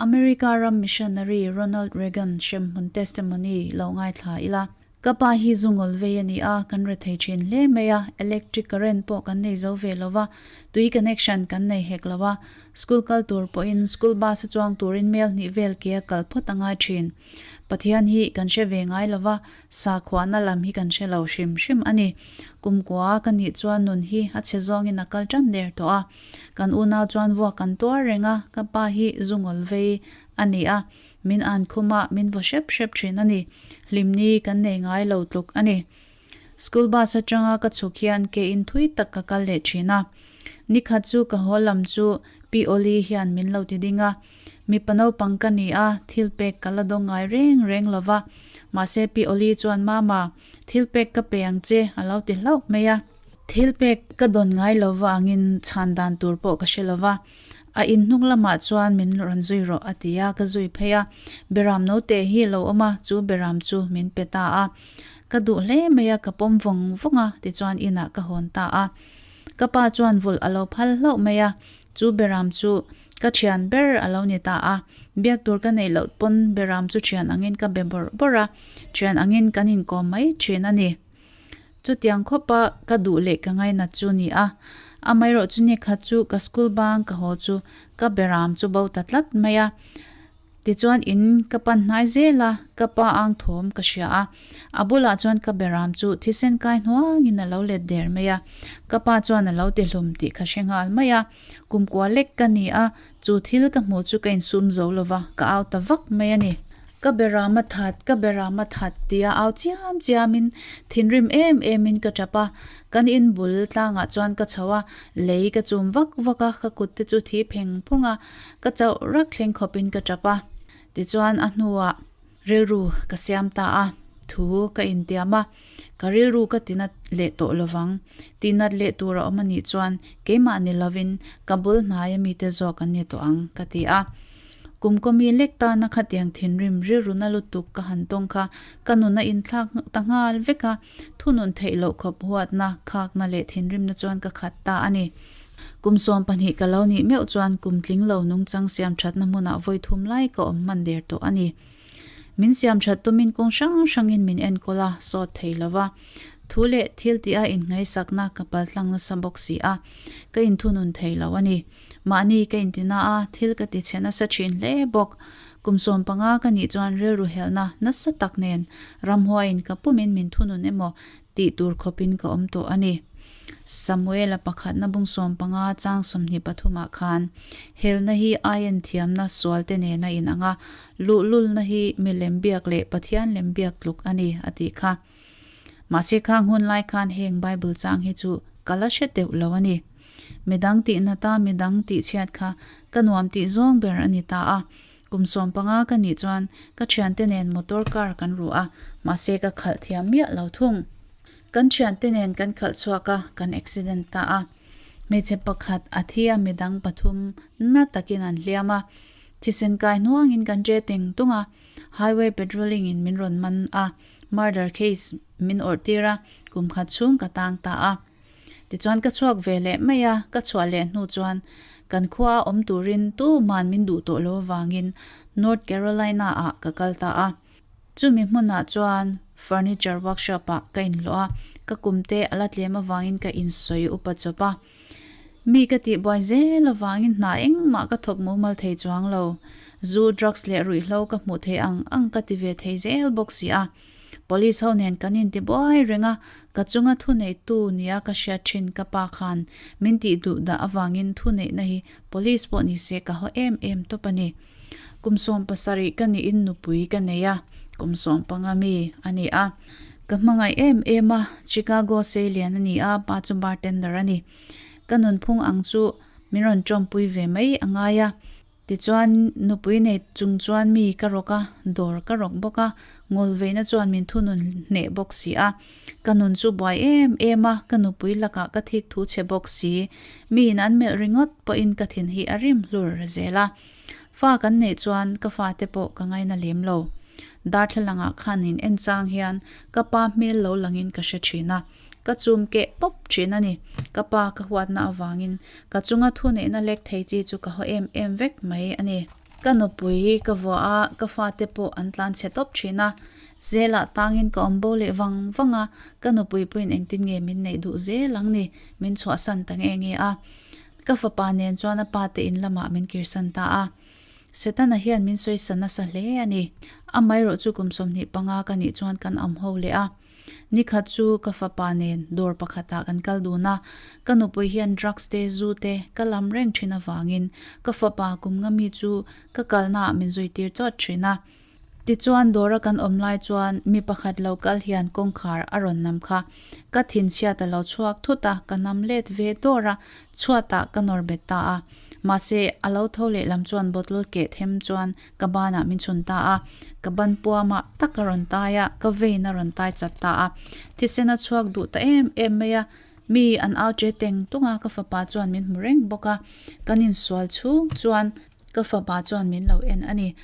America ram missionary Ronald Reagan hremhmun testimony lo ngaithla ila. Ka pa hi zu ngawl vei a ni a, kan rethei thin hle mai a, electric current pawh kan nei zo ve lo va, tui connection kan nei hek lo a, school kal tur pawhin school bus a chuang turin mel hnih vel ke a kal phawt a ngai thin. Pathian hi kan hre ve ngai lo va, sakhuana lam hi kan hre lo hrim hrim a ni. Kumkua ka nih chuan nun hi a chhe zawngin a kal tan der tawh a, kan unau chuan vuak kan tuar reng a, ka pa hi zu ngawl vei a ni a, Min an khum a, min vaw hrep hrep thin a ni. Hlimni kan nei ngai lo tluk a ni. School bus atanga ka chhuk hian ke in thui tak ka kal leh thin a. Nikhat chu ka haw lam chu Pi Oli hian min lo ti ding a. Mipa naupang ka ni a, thil pek ka la dawng ngai reng reng lo va. Mahse Pi Oli chuan Mama, thil pek ka pe ang che a lo ti hlauh mai a. Thil pek ka dawn ngai lo va angin chhan dan tur pawh ka hre lo va. A in hnung lamah chuan min rawn zui rawh a ti a, ka zui phei a. Beram note hi a lo awm a, chu beram chu min pe ta a. Ka duh hle mai a, ka pawm vawng vawng a, tichuan inah ka hawn ta a. Ka pa chuan vulh a lo phal hlauh mai a, chu beram chu ka thian ber a lo ni ta a. Biak tur ka neih loh pawn beram chu thian angin ka be bawrh bawrh a, thian angin kan inkawm mai thin a ni. Chutiang khawpa ka duh leh ka ngainat chu ni a. Amaherawh chu nikhat chu ka school bang ka haw chu ka beram chu bo ta tlat mai a. Tichuan in ka pan hnai zel a, ka pa ang thawm ka hria a. A bulah chuan ka beram chu thisen kai hnuangin a lo let der mai a. Ka pa chuan a lo ti hlum tih ka hre nghal mai a. Kumkua lek ka ni a, Chu thil ka hmuh chu ka insum zo lo va, ka au ta vak mai a ni. Ka beram a that, ka beram a that tia au chiam chiamin thinrim em emin ka tap a. Kan in bul tlangah chuan ka chho a, lei ka chum vak vak a, ka kut te chu thi pheng phung a, ka chauh rak thleng khawpin ka tap a. Tichuan a hnuah Rilru ka siam ta a, thu ka intiam a, ka rilru ka tinat leh tawh lovang. Tinat leh tur a awm a nih chuan keimah ni lovin ka bul hnaia mite zawk an ni tawh ang ka ti a. Kum kawmi lek tana khatiang thinrim rilru na lutuk ka han tawng kha ka nun a inthlak ta nghal vek a, thunun theih loh khawp huatna, khakna leh thinrimna chuan ka khat ta a ni. Kum 12 ka lo nih meuh chuan kum tling lo nungchang siam thatna hmunah vawi thum lai ka awm hman der tawh a ni. Min siam that tumin kawng hrang hrangin min enkawl a, sawt thei lo va. Thu leh thil tih a inngaihsakna ka paltlang nasa bawk si a, ka inthunun thei lo a ni. Mahni ka intina a, thil ka ti chhe nasa thin hle bawk. Kum 15 ka nih chuan rilru helhna nasa tak nen ramhuaiin ka pumin min thunun emaw tih tur khawpin ka awm tawh a ni. Samuela pakhatna bung 15 chang 23 ah khan, Helna hi aien thiamna sualte nena inang a, luhlulna hi milem biak leh Pathian lem biak tluk a ni, a tih kha. Mahse khang hun lai khan heng Bible chang hi chu ka la hre teuh lo a ni. Midang tih nata midang tih chhiat kha ka nuam tih zawng ber a ni ta a. Kum 15 ka nih chuan ka thiante nen motor car kan ruh a, mahse ka khalh thiam miah lo thung. Kan thiante nen kan khalh chhuak a, kan accident ta a. Hmeichhe pakhat a thi a midang pathum na takin an hliam a. Thisen kai hnuangin kan che teng tung a, highway patrolling in min rawn man a, murder case min awrh tir a, kum khat chhung ka tang ta a. Tichuan ka chhuak ve leh mai a, ka chhuah leh hnu chuan kan khua a awm turin tuman min duh tawh lo avangin North Carolina ah ka kal ta a. Chumi hmunah chuan furniture workshop ah ka inhlawh a, ka kum te a la tlem avangin ka insawi upa chawp a. Mi ka tih buai zel avangin hna engmah ka thawk mumal thei chuang lo. Zu, drugs leh ruihhlo ka hmuh theih ang ang ka ti ve thei zel bawk si a. Police ho nen kan inti buai reng a, ka chunga thuneitu nia ka hriat thin ka pa khan min tih duh dah avangin thuneihna hi police pawh ni se ka haw em em tawp a ni. Kum 17 ka niin nupui ka nei a, kum 15 mi a ni a. Ka hmangaih em em a, Chicago seilian a ni a, pa chu bartender a ni. Ka nunphung ang chu min rawn tawmpui ve mai a ngai a. Tichuan, nupui nei chung chuan mi ka rawk a, dawr ka rawk bawk a, ngawlveina chuan min thunun hneh bawk si a. Ka nun chu buai em em a, ka nupui lakah ka thik thu chhe bawk si. Miin an melh ringawt pawhin ka thin hi a rim hlur zel a. Fa kan neih chuan ka fate pawh ka ngaina lem lo. Darthlalangah khan in en chang hian ka pa hmel lo langin ka hre thin a. Ka chum keh pawp thin a ni. Ka pa ka huatna avangin ka chunga thuneihna lek thei chi chu ka haw em em vek mai a ni. Ka nupui ka vuah a, ka fate pawh an tlan chhe tawp thin a. Zelah tangin ka awm bo leh vang vang a, ka nupui pawhin engtin nge min neih duh zel ang ni, min chhuahsan ta nge nge a. Ka fapa nen chuan a pa te in lamah min kirsan ta a. Setana hian min sawisa nasa hle a ni. Amaherawh chu kum 25 ka nih chuan kan awm ho leh a. Nikhat chu ka fapa nen dawr pakhatah kan kal dun a, ka nupui hian drugs te zu te ka lam reng thin avangin ka fapa kum nga mi chu ka kalnaah min zui tir chawt thin a. Tichuan dawra kan awm lai chuan mi pakhat lo kal hian kawngkhar a rawn nam kha. Ka thinchhiat a lo chhuak thut a, ka nam let ve dawr a, chhuatah ka nawr bet ta a. Mahse, a lo tho lehlam chuan bottle keh them chuan Ka banah min chhun ta a, ka ban puamah tak a rawn tai a, ka vein a rawn tai chat ta a. Thisen a chhuak duh ta em em mai a, mi an au che teng tung a, ka fapa chuan min hmu reng bawk a. Kan insual chhung chuan ka fapa chuan min lo en a ni.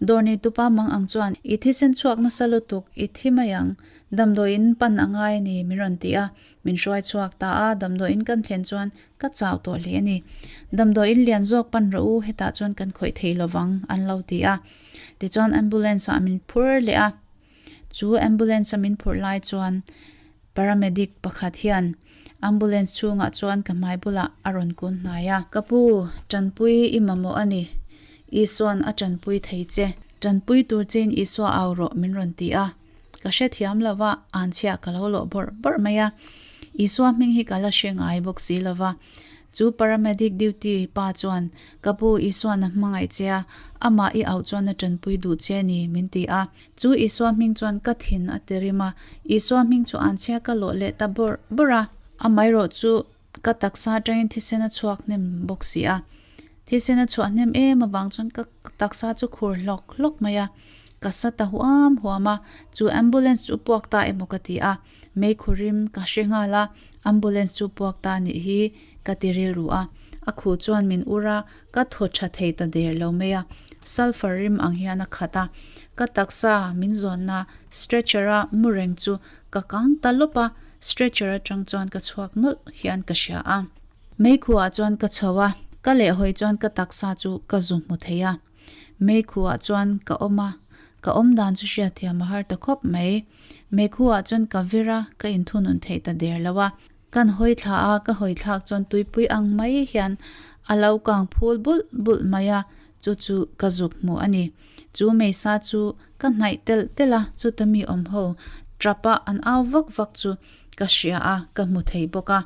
Dawr nei tupa mang ang chuan, I thisen chhuak nasa lutuk, i thi mai ang, damdawiin pan a ngai a ni, min rawn ti a. Min hruai chhuak ta a, damdawiin kan thlen chuan Ka chau tawh hle a ni. Damdawiin lian zawk pan rawh u, hetah chuan kan khawih thei lovang, an lo ti a. Tichuan ambulance ah min phur leh a. Chu ambulance a min phurh lai chuan paramedic pakhat hian ambulance chhungah chuan ka hmai bulah a rawn kun hnai a. Ka pu, tanpui i mamawh a ni. Isua'n a tanpui thei che. Tanpui tur chein Isua au rawh min rawn ti a. Ka hrethiam lo va, anchhia ka lo lawh bawrh bawrh mai a. Isua hming hi ka la hre ngai bawk si lo va. Chu paramedic duty pa chuan, Ka pu, Isua'n a hmangaih che a, amah i auh chuan a tanpui duh che a ni, min ti a. Chu Isua hming chuan ka thin a ti rim a. Isua hming chu anchhia ka lawh leh ta bawrh bawrh a. Amaherawh chu ka taksa atangin thisen a chhuak hnem bawk si a. Thisen a chhuah hnem em avang chuan ka taksa chu khur hlawk hlawk mai a, ka sa ta huam huam a, chu ambulance chu puak ta emaw ka ti a, meikhurim ka hre nghal a, ambulance chu puak ta nih hi ka ti rilru a, a khuh chuan min ur a, ka thaw tha thei ta der lo mai a, sulphur rim ang hian a khat a, ka taksa min zawnna stretcher a mu reng chu ka kang ta lawp a, stretcher atang chuan ka chhuak nawlh hian ka hria a. Meikhuah chuan ka chho a, ka lehhawi chuan ka taksa chu ka zu hmu thei a. Meikhuah chuan ka awm a, ka awm dan chu hriatthiam a har ta khawp mai. Meikhuah chuan ka vir a, ka inthunun thei ta der lo a. Kan hawi thla a, ka hawi thlak chuan tuipui ang mai hian a lo kang phul bulh bulh mai a, chu chu ka zuk hmu a ni. Chu meisa chu ka hnaih telh telh a, chuta mi awm ho tap a an au vak vak chu Ka hria a, ka hmu thei bawk a.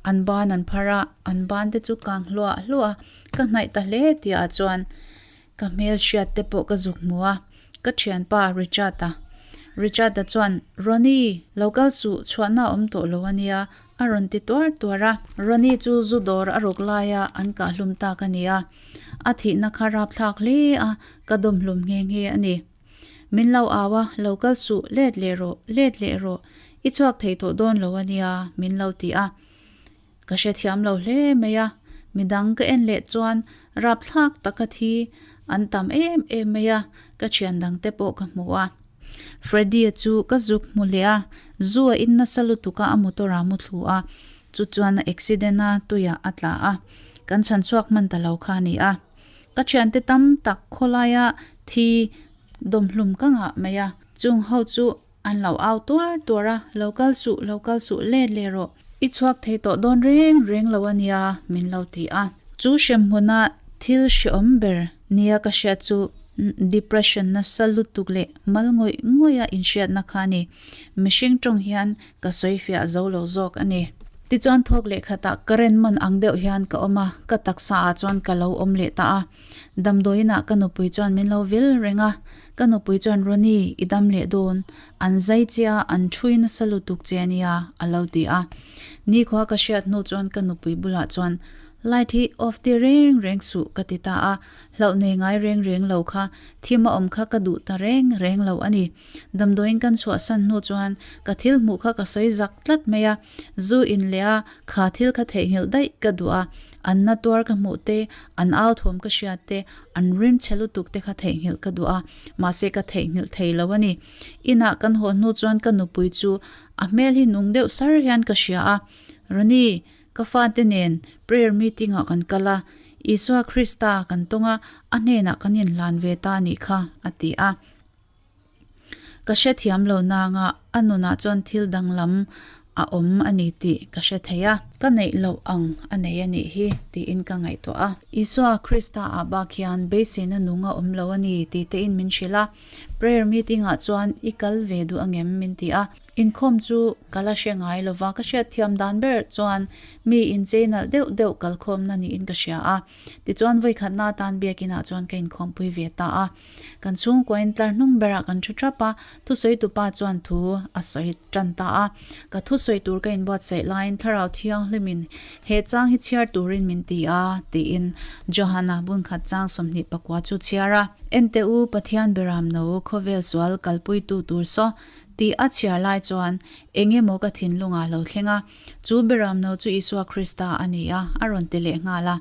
An ban an phar a, an ban te chu kang hluah hluah a, ka hnaih ta hle tih ah chuan ka hmel hriat te pawh ka zuk hmu a, ka thianpa Richard-a. Richard-a chuan, Ronnie, lo kal suh, chhuahna a awm tawh lo a nia, a rawn ti tuar tuar a. Ronnie chu zu dawr a ruk laia an kah hlum tak a ni a, a thihna kha rapthlak hle a, ka dawm hlum nghe nghe a ni. Min lo au a, lo kal suh, let leh rawh, let leh rawh, i chhuak thei tawh dawn lo a nia, min lo ti a. Ka hrethiam lo hle mai a, midang ka en leh chuan rapthlak taka thi an tam em em mai a, ka thian dang te pawh ka hmu a. Freddy-a chu ka zuk hmu leh a, zu a in nasa lutuk a, a motor ah mu thlu a, chu chuan a accident a, tuiah a tla a, kan chhan chhuak hman ta lo kha a ni a. Ka thiante tam tak khawlaia thi dawmhlum ka ngah mai a, chung ho chu an lo au tuar tuar a, lo kal suh, lo kal suh, let leh rawh, i chhuak thei tawh dawn reng reng lo a nia, min lo ti a. Chu hremhmuna thil hreawm ber nia ka hriat chu depression nasa lutuk leh mal ngawih ngawih a inhriatna kha a ni. Mihring tawng hian ka sawifiah zo lo zawk a ni. Tichuan thawk leh khatah current man ang deuh hian ka awm a, ka taksa ah chuan ka lo awm leh ta a. Damdawiin ah ka nupui chuan min lo vil reng a, ka nupui chuan Ronnie i dam leh dawn, an zai che a, an thui nasa lutuk che a nia a lo ti a. Nikhua ka hriat hnu chuan ka nupui bulah chuan light hi off tir reng reng suh ka ti ta a, hlauh nei ngai reng reng lo kha thim a awm kha ka duh ta reng reng lo a ni. Damdawiin kan chhuahsan hnu chuan ka thil hmuh kha ka sawi zak tlat mai a, zu in leh a kha thil kha theihnghilh daih ka duh a, an na tuar ka hmuh te, an au thawm ka hriat te, an rim chhe lutuk te kha theihnghilh ka duh a, mahse ka theihnghilh thei lo a ni. Inah kan haw hnu chuan ka nupui chu a hmel hi nung deuh sar hian ka hria a, Ronnie, ka fate nen prayer meeting ah kan kal a, Isua Krista kan tawng a, a hnenah kan inhlan ve ta a nih kha, a ti a. Ka hrethiam lo nanga a nunah chuan thil danglam a awm a ni tih ka hre thei a. Ka neih loh ang a nei a nih hi tiin ka ngaihtuah a. Isua Krista ah bak hian beiseina nung a awm lo a ni tih tein min hrilh a. Prayer meeting ah chuan i kal ve duh angem min ti a. Inkhawm chu ka la hre ngai lova ka hriatthiam dan ber chuan mi inchei nalh deuh deuh kalkhawmna niin ka hria a. Tichuan vawikhatna atan biakinah chuan ka inkhawmpui ve ta a. Kan chhungkuain tlar hnung berah kan thu thap a, thusawi-tupa chuan thu a sawi tan ta a. Ka thusawi tur ka inbuatsaih laiin Thlarau Thianghlimin he chang hi chhiar turin min ti a, tiin Johana bunkhat chang 24 chu chhiar a. Ente u, Pathian beram no khawvel sual kalpuitu tur saw, tih a chhiar lai chuan eng emaw ka thinlungah lo thleng a. Chu beram no chu Isua Krista a ni a, a rawn ti leh nghal a.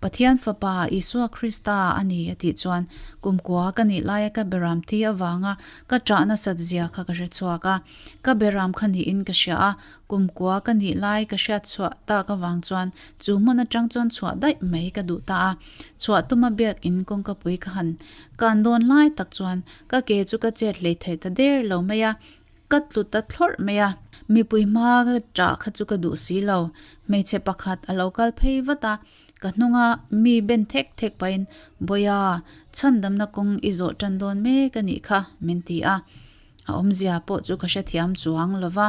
Pathian Fapa Isua Krista a ni a tih chuan kumkua ka nih laia ka beram thi avanga ka ṭah nasat zia kha ka hre chhuak a. Ka beram kha niin ka hria a, kumkua ka nih lai ka hriat chhuah tak avang chuan chu hmun aṭang chuan chhuah daih mai ka duh ta a. Chhuah tuma biakin kawngkapui ka han kan dawn lai tak chuan ka ke chu ka chet hlei thei ta der lo mai a. Ka tlu ta thlawrh mai a, mipui hma ka ṭah kha chu ka duh si lo. Hmeichhe pakhat a lo kal phei vat a, ka hnunga mi ben thek thek pahin, Bawiha, chhandamna kawng i zawh ṭan dawn mek a nih kha, min ti a. A awmzia pawh chu ka hrethiam chuang lo va.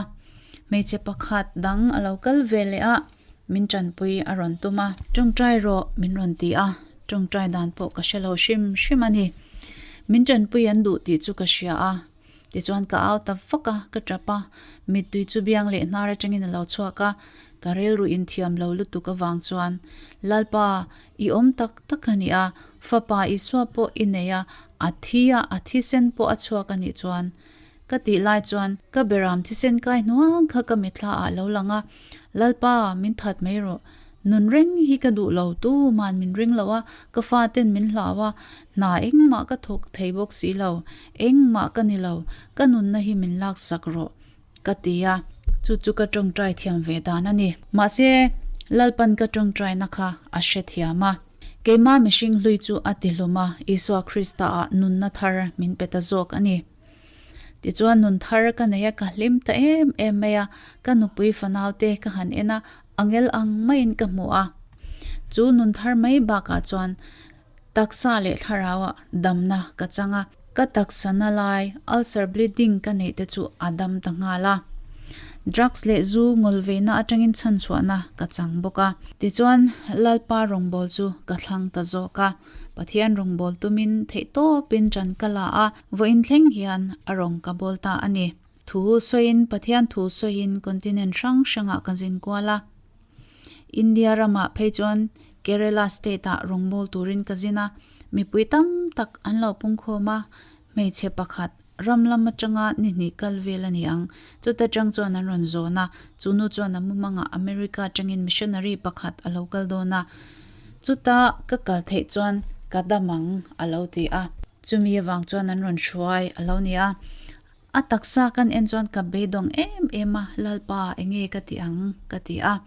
Hmeichhe pakhat dang a lo kal ve leh a, min ṭanpui a rawn tum a. Ṭawngṭai rawh, min rawn ti a, ṭawngṭai dan pawh ka hre lo hrim hrim a ni. Min ṭanpui an duh tih chu ka hria a. Tichuan ka au ta vak a, ka tap a, mittui chu biang leh hnar atangin a lo chhuak a, ka rilru inthiam lo lutuk avang chuan, Lalpa, i awm tak tak a ni a, fapa Isua pawh i nei a, a thi a, a thisen pawh a chhuak a nih chuan. Ka tih lai chuan ka beram thisen kai hnuang kha ka mitthla ah lo lang a, Lalpa, min that mai rawh. Nun reng hi ka duh lo, tuman min ring lo a, ka faten min hlau a, hna engmah ka thawk thei bawk si lo, engmah ka ni lo, ka nunna hi min laksak rawh, ka ti a, chu chu ka tawngtai thiam ve dan a ni. Mahse, Lalpan ka tawngtaina kha a hre thiam a, keimah mihring hlui chu a ti hlum a, Isua Krista-ah nunna thar min pe ta zawk a ni. Tichuan nun thar ka nei a, ka hlim ta em em mai a, ka nupui fanaute ka han en a, angel ang maiin ka hmu a. Chu nun thar mai bakah chuan taksa leh thlarauah damna ka chang a, ka taksa na lai ulcer bleeding ka neih te chu a dam ta nghal a. Drugs leh zu ngawlveina atangin chhanchhuahna ka chang bawk a. Tichuan Lalpa rawngbâwl chu ka thlang ta zawk a. Pathian rawngbâwl tumin theihtawpin ṭan ka la a, vawiin thleng hian a rawng ka bâwl ta a ni. Thu sawiin, Pathian thu sawiin continent hrang hrangah ka zin kual a. India ramah phei chuan Kerala state-ah rawngbâwl turin ka zin a, mipui tam tak an lo pungkhawm a, hmeichhe pakhat ram lam atanga ni hnih kal vel a ni ang. Chuta tang chuan an rawn zawn a, chu nu chuan a mumangah America atangin missionary pakhat a lo kal dawn a, chuta ka kal theih chuan ka dam ang a lo ti a. Chumi avang chuan an rawn hruai a lo ni a. A taksa kan en chuan ka beidawng em em a, Lalpa enge ka ti ang? ka ti a.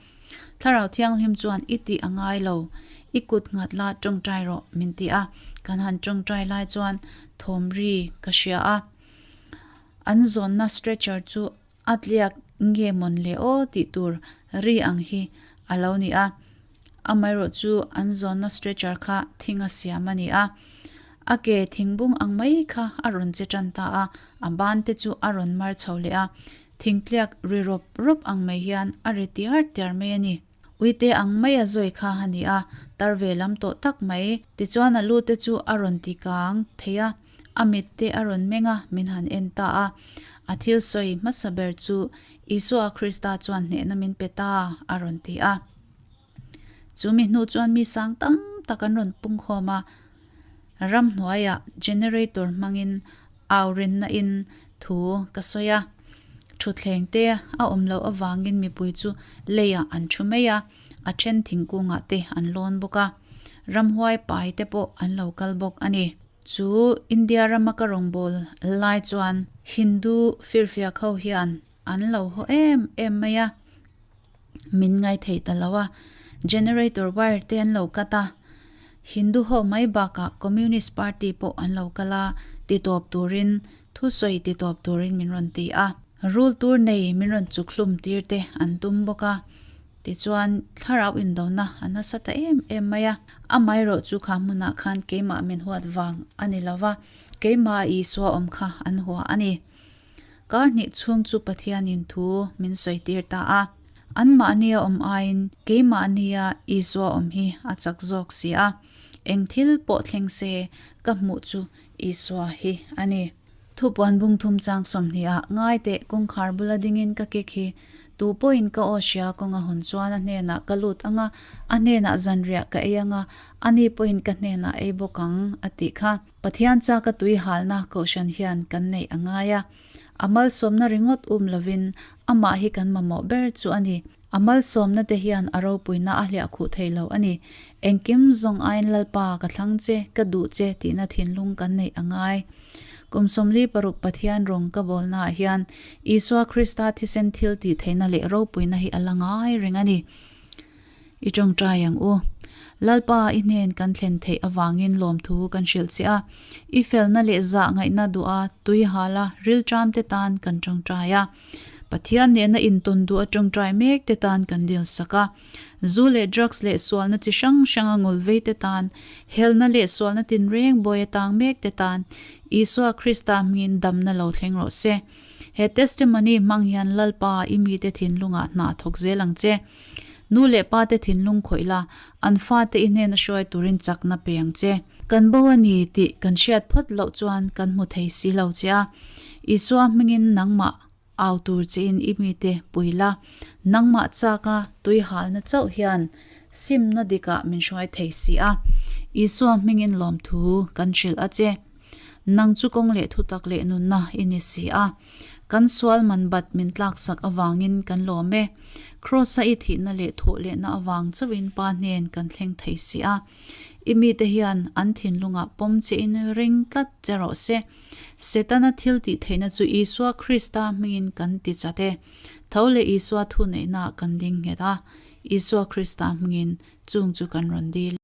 Thlarau Thianghlim chuan i tih a ngai lo, i kut nghat la tawngtai rawh min ti a, kan han tawngtai lai chuan thawm ri ka hria a, an zawnna stretcher chu a tliak nge mawn le aw tih tur ri ang hi a lo ni a, amaherawh chu an zawnna stretcher kha thing a siam a ni a, a ke thingbung ang mai kha a rawn che tan ta a, a ban te chu a rawn mar chho leh a, Thingtliak ri rawp rawp ang mai hian a ri tiar tiar mai a ni. Uite ang mai a zawi kha a ni a, tar ve lam tawh tak mai. Tichuan a lu te chu a rawn ti kang thei a, a mit te a rawn meng a, min han en ta a. A thil sawi hmasa ber chu, Isua Krista chuan hnehna min pe ta, a rawn ti a. Chu mi hnu chuan mi sang tam tak an rawn pungkhawm a, ramhnuaiah generator hmangin au rinna in thu ka sawi a. Thutthleng te a awm loh avangin mipui chu leiah an thu mai a, a then thingkungah te an lawn bawk a, ramhuai pai te pawh an lo kal bawk a ni. Chu India rama ka rawngbâwl lai chuan Hindu firfiak ho hian an lo haw em em mai a, min ngai thei ta lo a, generator wire te an lo cut a. Hindu ho mai bakah Communist Party pawh an lo kal a, titawp turin, thusawi titawp turin min rawn ti a. Rul tur nei min rawn chuk hlum tir te an tum bawk a. Tichuan, thlarau indona a nasa ta em em mai a. Amaherawh chu kha hmunah khan keimah min huat vang a ni lo va, keimah Isua awm kha an hua a ni. Kar hnih chhung chu Pathianin thu min sawi tir ta a. Anmahnia awm aiin keimahnia Isua awm hi a chak zawk si a. Eng thil pawh thleng se ka hmuh chu Isua hi a ni. Thupuan bung thum chang 20 ah ngai teh kawngkhar bula dingin ka kik hi tu pawhin ka aw hria kawng a hawn chuan a hnenah ka lut ang a, a hnenah zanriah ka ei ang a, ani pawhin ka hnenah ei bawk ang a tih kha. Pathian chaka tui halna kohhran hian kan neih a ngai a, a malsawmna ringawt um lovin amah hi kan mamawh ber chu a ni. A malsawmna te hian a ropuina a hliah khuh thei lo a ni. Engkim zawng aiin Lalpa ka thlang che, ka duh che tihna thinlung kan neih a ngai. Kum 46 Pathian rawng ka bawlnaah hian Isua Krista thisen thil tih theihna leh ropuina hi a la ngai reng a ni. I tawngtai ang u. Lalpa i hnen kan thlen theih avangin lawmthu kan hrilh che a. I felna leh zah ngaihna duha tui hala rilṭam te tan kan tawngtai a. Pathian nena intawn duh a tawngtai mek te tan kan dil sak a. Zu leh drugs leh sualna chi hrang hranga ngul vei te tan, helna leh sualna tinreng bawi a tang mek te tan Isua Krista hmingin damna lo thleng rawh se. He testimony hmang hian Lalpa i mite thinlungah hna thawk zel ang che. Nu leh pa te thinlung khawih la, an fate i hnena hruai turin chakna pe ang che. Kan bo a ni tih kan hriat phawt loh chuan kan hmu thei si lo che a. Isua hmingin nangmah au tur chein i mite pui la, nangmah chaka tui halna chauh hian simna dikah min hruai thei si a. Isua hmingin lawmthu kan hrilh a che. Nang chu kawng leh thutak leh nunna i ni si a. Kan sual man bat min tlaksak avangin kan lawm e. Kraws-a i thihna leh thawh lehna avang chauhin Pa hnen kan thleng thei si a. I mite hian an thinlungah pawm chein ring tlat che rawh se. Setana thil tih theihna chu Isua Krista hmingin kan ti chat e. Tho leh Isua thuneihnaah kan ding nghet a, Isua Krista hmingin chung chu kan rawn dil.